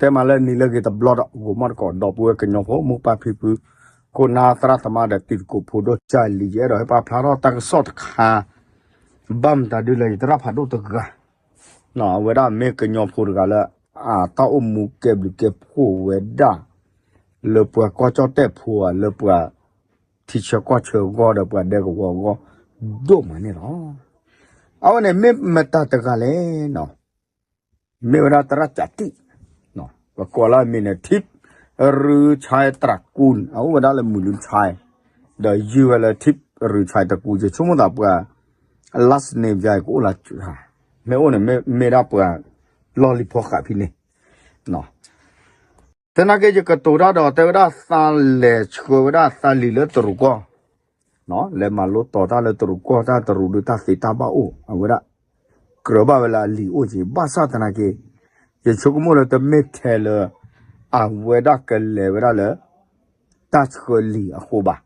တဲမးလၢနံၤလၢအဂ့ၤတဘျီဒီး ဂီၤမီၣ်တကိး ဒီပုၢ်ဝဲၢ်ကညီဖိ မိၢ်ပၢ်ဖံဖု ခိၣ်နၢ်သရၣ်သမါဒီးတံၤသကိးဖိဒိၣ်ကၢ်လံၤ ယအဲၣ်ဒိးဟ့ၣ်ပာ်ဖျါထီၣ်တၢ်ကစီၣ်တခါ ဘၣ်မတၤဒုလၢယသရၣ်ဖးဒိၣ်တဂၤ အဝဲဒၣ်မ့ၢ်ကညီဖိတဂၤလၢ အတၢ်အိၣ်မူကဲဘျုးကဲဖှိၣ်ဝဲဒၣ် လၢပှၤကီၢ်ကၠီၣ်တဲၣ်ဖိဧါ လၢပှၤထံဆၢကီၢ်ဆၢအဂီၢ်ဒီးပှၤဒဲကဝီၤအဂီၢ် ဒိၣ်မးန့ၣ်လီၤ. အဝဲန့ၣ်မ့ၢ်မတၤတဂၤလဲၣ်နီၤ မ့ၢ်ဝဲဒၣ်သရၣ်ကၠးတံၣ် ပကိးလၢအမံၤန့ၣ် ထံရူဆဲတြးကူၣ် အအိၣ်ဝဲဒၣ်လၢမုၢ်လူဆဲ ဒီးယုၢ်ဝဲလၢထံရူဆဲတြးကူၣ် ယဆိကမိၣ်သးပှၤ last name ယကအိၣ်လၢ မ့ၢ်အိၣ်န့ၣ် မ့ၢ်ဒၣ်ပှၤလီၢ်လံၤဖီဃးဖဲန့ၣ် သနာ်က့ ယကတိၤတၢ်ဒီး တဲဝဲဒၣ်သးလဲၤဆှၢဝဲဒၣ်သးလံာ်လၢတရူးကီၢ် လဲၤမၤလိတီၤတၢ်လၢတရူးကီၢ် တၢ်တရူးဒုးတၢ်သ့တၢ်ဘၣ်အိၣ် အဝဲဒၣ် ကြၢးဘၣ်ဝဲလၢအလံာ်အိၣ်က့ၤ ဘၣ်ဆၣ်သနာ်က့ ယဆိကမိၣ်လၢတမ့ၢ်ထဲလၢ အဝဲဒၣ်ကလဲၤဝဲဒၣ်လၢ တၢ်ဆှၢလံာ်အဃိဘၣ်.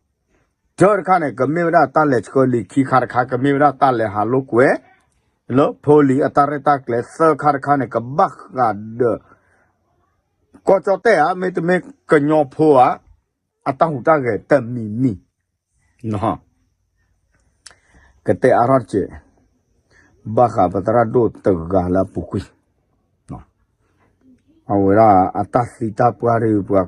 တၢတခါန့ၣ် ကမ့ၢ်ဝဲဒၣ်တၢ်လဲၤဆှၢလံာ် ခံခါတခါ ကမ့ၢ်ဝဲဒၣ်တၢ်လဲၤဟးလိာ်ကွဲ လၢဖိလံၤအတၢ်ရဲၣ်တၢ်ကျဲၤ သၢခါတခါန့ၣ် ကဘၣ်ဃးဒီး ကီၢ်ကၠီၣ်တဲၣ်ဧါ မ့တမ့ၢ်ကညီဖိဧါ အတၢ်ဟူးတၢ်ဂဲၤတမံၤမံၤ ကတဲအါထီၣ်တက့ၢ် ဘၣ်ဃးပသရၣ်ဒိၣ်တဂၤလၢအပူၤကွံာ် အဝဲဒၣ်အတၢ်သံတၢ်ပှၢ်ဒီးပှၤ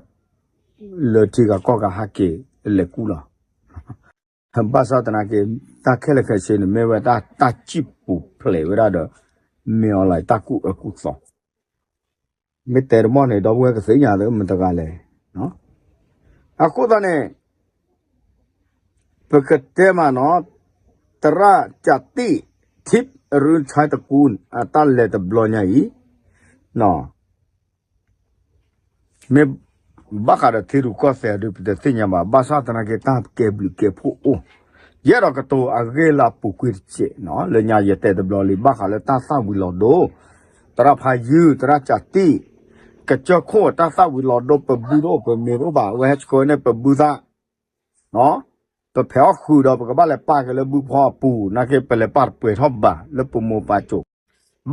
လၢထံဂၤကီၢ်ဂၤဟဲက့ၤလဲၤကူၣ်လီၤ. ဘၣ်ဆၣ်သနာ်က့ တၢ်ခဲလၢာ်ခဲဆ့န့ၣ် မ့ၢ်ဝဲဒၣ်တၢ်စံၣ်ပူၤဖျဲးဝဲဒၣ်ဒီး မ့ၢ်အီၤလၢတၢ်ကူၣ်အၢကူၣ်သီ မ့ၢ်တဲတမီၢ်န့ၣ် ဒီပုၢ်ဝဲၢ်ကသ့ၣ်ညါသ့မတၤတဂၤလဲၣ်. အဃိသတးန့ၣ် ပကတဲမးနီၤ သရၣ်ကၠးတံၣ် ထံရူဆဲတြးကူၣ် အတၢ်လဲၤတဘျီညါအံၤ မ့ၢ်ဘၣ်ဃးဒီးထံရူၢ်ကီၢ်သဲးဒုး ပတသ့ၣ်ညါဘၣ်. ဘၣ်ဆၣ်သနာ်က့ တၢ်ကဲဘျုးကဲဖှိၣ်အိၣ်, ယအဲၣ်ဒိးကတိၤအဂ့ၢ်လၢအပူၤကွံာ်တစဲးနီၤ, လၢညါယတဲတဘျီလံ ဘၣ်ဃးလၢတၢ်သၣ်ဝံၤလီၤဒိ သရၣ်ဖးယုၢ် သရၣ်ကၠးတံၣ် ကစၢၢ်ခိၣ်တၢ်သၣ်ဝံၤလီၤဒိ ပဘုတအိၣ်ပမ့ၤတအိၣ်ဘၣ်, အဝဲဟဲဆှၢန့ၢ်ပဘုသၣ် ပဖဲးအီၣ်ဃုာ်ဒီး ပကဘၣ်လဲၤပာ်က့ၤလၢဘုဖီအပူၤ, နာ်က့ပလဲၤပာ်တပှဲၤထီၣ်ဘၣ် လၢပမိၢ်ပၢ်စိၤ,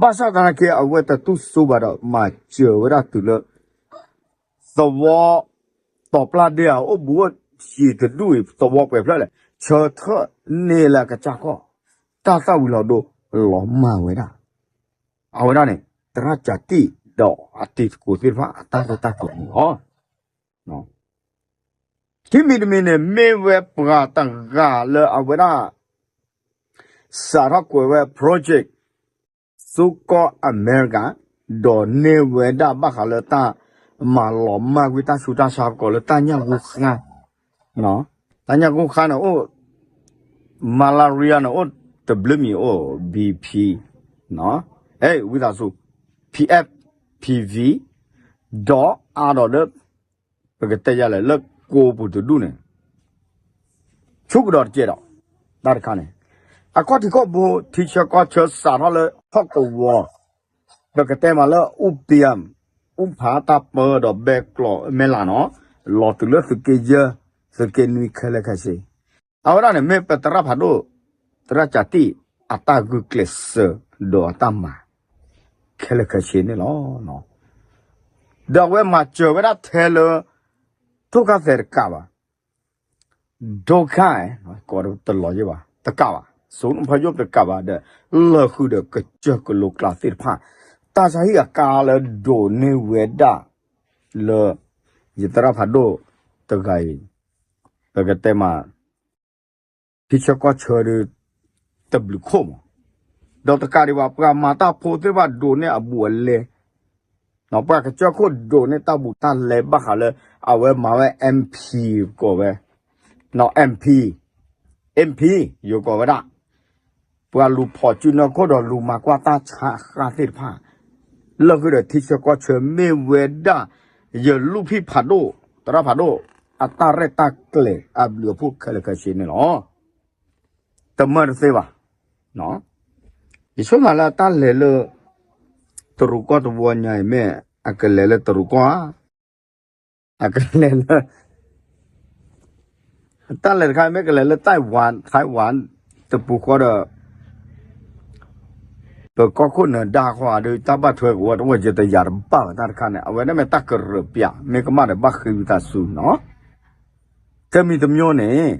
ဘၣ်ဆၣ်သနာ်က့ အဝဲတတူၢ်စိဘၣ်ဒီး မၤစၢၤဝဲဒၣ်တုၤလၢ သဝီ တီၤပျၢ်ဒ့ဧါ အိၣ်ဘူးအိၣ်စံးတဒူၣ်အံၤ သဝီပှဲၤဖျၢၣ်လဲၣ် ဆၢထၢၣ်န့ၢ်လၢအကစၢ်ခီၣ်, တၢ်သၣ်ဝံၤလီၤဒိ လီၤမၢ်ဝဲဒၣ်, အဝဲဒၣ်န့ၣ် သရၣ်ကၠးတံၣ် ဒီးအတံၤသကိးသ့ၣ်တဖၣ် အတၢ်ရဲၣ်တၢ်ကျဲၤန့ၣ်လီၤ. ခံမံၤတမံၤန့ၣ် မ့ၢ်ဝဲပှၤတဂၤလၢအဝဲဒၣ် စးထီၣ်ကွဲးဝဲ project ဆူကီၢ်အမဲရကၤ, ဒိးန့ၢ်ဝဲဒၣ်ဘၣ်ဃးလၢတၢ်မၤလီၤမၢ်ကွံာ်တၢ်ဆူးတၢ်ဆါ ပကိးလၢတၢ်ညၣ်ဂိၢ်ဃါ, တၢ်ညၣ်ဂိၢ်ဃါန့ၣ်အိၣ် malaria န့ၣ်အိၣ်တဘျုးမံၤအိၣ် BP ဝံသးစူၤ PF PV ဒီးအါဒီးလၢ ပကတဲယၤလဲၣ် လၢကိးပူၤတဒူၣ်န့ၣ် ဆူကဒီးတကဲးဒီး တၢ်တခါန့ၣ် အခီၣ်ထံးခီၣ်ဘိ ထံဆၢကီၢ်ဆၢစးထီၣ်လၢဟီၣ်ကဝီၤ ပကတဲမးလၢ အူပံၤ အူဖးတၢ်ပၢဒီးဘဲကျိးမဲၢ်လးနီၤ လီၤတုၤလၢသုးက့ယဲၢ် သုးက့နွံခဲလၢာ်ခဲဆ့ အဝဲဒၣ်န့ၣ် မ့ၢ်ပသရၣ်ဖးဒိၣ် သရၣ်ကၠးတံၣ် အတၢ်ဂုာ်ကျဲးစၢးဒီးအတၢ်မၤ ခဲလၢာ်ခဲဆ့န့ၣ်လီၤ. ဒီးအဝဲမၤစၢၤဝဲဒၣ်ထဲလၢ ထိၣ်ခါသဲးတကးဘၣ်, ဒိခါ ကိးတလီၤယဲၢ်ဘၣ် တကးဘၣ်, စိနဖယိၣ်တကးဘၣ်ဒီး လၢာ်ဃုာ်ဒီးကစၢၢ်ကလိကျါသ့ၣ်တဖၣ် တၢ်ဆါဟံၣ်အကါလၢဒိးန့ၢ်ဝဲဒၣ် လၢ ယသရၣ်ဖးဒိၣ်တဂၤအံၤ ပကတဲမး ထံဆၢကီၢ်ဆၢဒီး တဘျုးခိၣ်မး, ဒီးတကးဒံးဘၣ် ပှၤမၤတၢ်ဖိသ့ၣ်တဖၣ်ဒိးန့ၢ်အဘူးအလဲ, ပှၤကစၢၢ်ခိၣ်ဒိးန့ၢ်တၢ်ဘူးတၢ်လဲဘၣ်ဃးလၢ အဝဲမၤဝဲ MP ကိးဝဲ, MP, MP ယိၤကိးဝဲဒၣ် ပှၤလူၤဖီၣ်စုနီၢ်ခိၣ်ဒီးလူၤမၤကွၢ်တၢ်ဆါဃၢ်သ့ၣ်တဖၣ်, လၢာ်ဃုာ်ဒီးထံဆၢကီၢ်ဆၢမ့ၢ်ဝဲဒၣ် ယလူၢ်ဖံၣ်ဖးဒိၣ် သရၣ်ဖးဒိၣ် အတၢ်ရဲၣ်တၢ်ကျဲၤအဘျုးအဖှိၣ်ခဲလၢာ်ခဲဆ့န့ၣ်လီၤ. တမၢတသ့ဘၣ်. ယဆိကမိၣ်လၢတၢ်လဲၤလၢ တရူးကီၢ်တဝီညါအံၤမ့ၢ် အကလဲၤလၢတရူးကီၢ်ဧါ, အကလဲၤလၢ တၢ်လဲၤတခါမ့ၢ်ကလဲၤလၢ Taiwan Taiwan တပူၤဃီဒီး ပကီၢ်ခိၣ်နၢၤဒါဃီဧါဒီး တၢ်ဘၣ်ထွဲကဝဲတဝဲၢ်ယတယာ်တဘၣ်ဝဲတၢ်တခါန့ၣ် အဝဲဒၣ်မ့ၢ်တၢ်ကရၢးပျး မ့ၢ်ကမၣ်ဒီးဘၣ်ဃ့ဝံသးစူၤနီၤ. တမံၤတမံၤန့ၣ်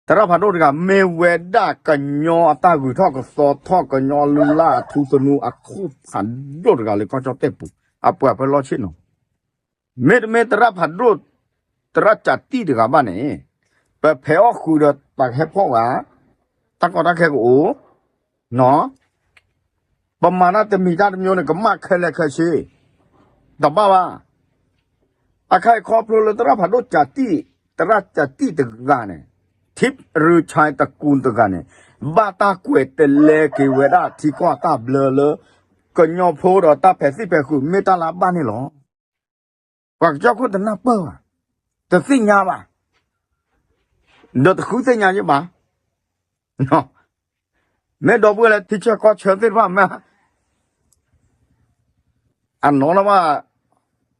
သရၣ်ဖးဒိၣ်တဂၤ မ့ၢ်ဝဲဒၣ်ကညီအတၢ်ဂုၤထီၣ်ကသီထီၣ် ကညီလုၢ်လၢ်အထူသနူအခိၣ်ဖးဒိၣ်တဂၤလၢကီၢ်ကၠီၣ်တဲၣ်ပူၤ အပှၤဖဲလီၢ်ဆ့ၣ်နီၤ မ့တမ့ၢ်သရၣ်ဖးဒိၣ် သရၣ်ကၠးတံၢ်တဂၤဘၣ်န့ၣ် ပဖဲးအီၣ်ဃုာ်ဒီးပှၤကဟဲဖီၣ်ဝဲ တၢ်ကီတၢ်ခဲကအိၣ် ပမၤတၢ်တမံၤတၢ်တမံၤန့ၣ် ကမၣ်ခဲလၢာ်ခဲဆ့ တဘၣ်ဘၣ်. အခါအံၤခီဖျိလၢသရၣ်ဖးဒိၣ်ကၠးတံၢ် သရၣ်ကၠးတံၢ်တဂၤန့ၣ် ထံရူခါတကူတဂၤန့ၣ် ဘၣ်တၢ်ကွဲးတလဲက့ၤဝဲဒၣ်ထံကီၢ်တၢ်ဘျၢလၢ ကညီဖိဒီးတၢ်ဖဲးသံၣ်ဖဲးဃုာ်မ့ၢ်တၢ်လၢအဘၣ်န့ၣ်လီၤ. ပှၤကစၢၢ်ခိၣ်တနၢ်ပၢၢ်ဘၣ်, တသ့ၣ်ညါဘၣ်, ဒီးတဃုသ့ၣ်ညါယဘၣ်. မ့ၢ်ဒီပုၢ်ဝဲၢ်လၢထံဆၢကီၢ်ဆၢသ့ၣ်တဖၣ်မ့ၢ် အနီၢ်လၢၤဘၣ်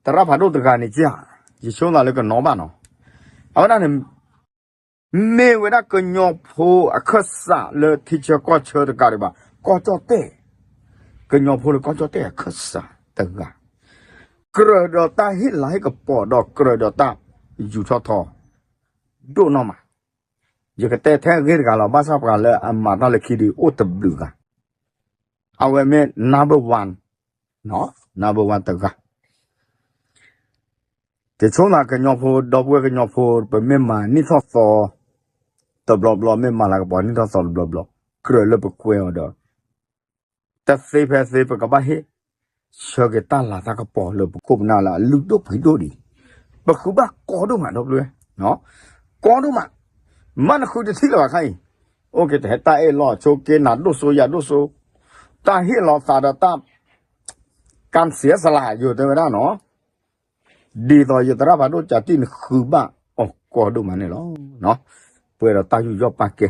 သရၣ်ဖးဒိၣ်တဂၤန့ၣ်က့, ယဆိသးလၢကနီၢ်ဘၣ်နီၤ. အဝဲဒၣ်န့ၣ် မ့ၢ်ဝဲဒၣ်ကညီဖိအခၢၣ်စးလၢထံဆၢကီၢ်ဆၢတကးဒံးဘၣ်, ကီၢ်ကၠီၣ်တဲၣ်, ကညီဖိလၢကီၢ်ကၠီၣ်တဲၣ်အခၢၣ်စးတဂၤ, ကြၢးဒီးတၢ်ဟ့ၣ်လၤဟ့ၣ်ကပီၤဒီးကြၢးဒီးတၢ်ယူးထီၣ်ထီ ဒိၣ်နီၢ်မး. ယကတဲထဲအဂ့ၢ်တဂၤလီၤ, ဘၣ်ဆၣ်ပှၤလၢအမၤတၢ်လၢခံဒုးအိၣ်တဘျုးဂၤ, အဝဲမ့ၢ် number one, number one တဂၤ. ယဆိသးကညီဖိ ဒီပုၢ်ဝဲၢ်ကညီဖိ ပမ့ၢ်မၤနံၣ်ထီၣ်သီတဘျီဘျီ, မ့ၢ်မၤလၤကပီၤနံၣ်ထီၣ်သီတဘျီဘျီ, ကြၢးလၢပကွဲအီၤဒီး တသ့ဖဲသ့ ပကဘၣ်ဟ့ၣ် ဆၢက့ၤတၢ်လၤတၢ်ကပီၤလၢပခိၣ်ပနၢ်လၢအလုၢ်ဒိၣ်ပှ့ၤဒိၣ်ဒံး, ပဃုဘၣ်ကီဒိၣ်မး ဒီပုၢ်ဝဲၢ်, ကီဒိၣ်မး, မ့ၢ်နဃုတထံၣ်လၢၤဘၣ်ခါအံၤ, အိၣ်က့ၤတဟဲတၢ်အဲၣ်လီၤဆိက့ၤ နၤဒိၣ်စိယၤဒိၣ်စိ, တၢ်ဟ့ၣ်လီၤသးဒီးတၢ် ကၣ်စံးစလး ယိၤတဲဝဲဒၣ်နီၤ, ဒ်သိးယသရၣ်ဖးဒိၣ်ကၠးတံၢ်နဃုဘၣ်အီၤကီဒိၣ်မးန့ၣ်လီၤ. ပှဲၤဒီးတၢ်ယူးယီၣ်ပာ်ကဲ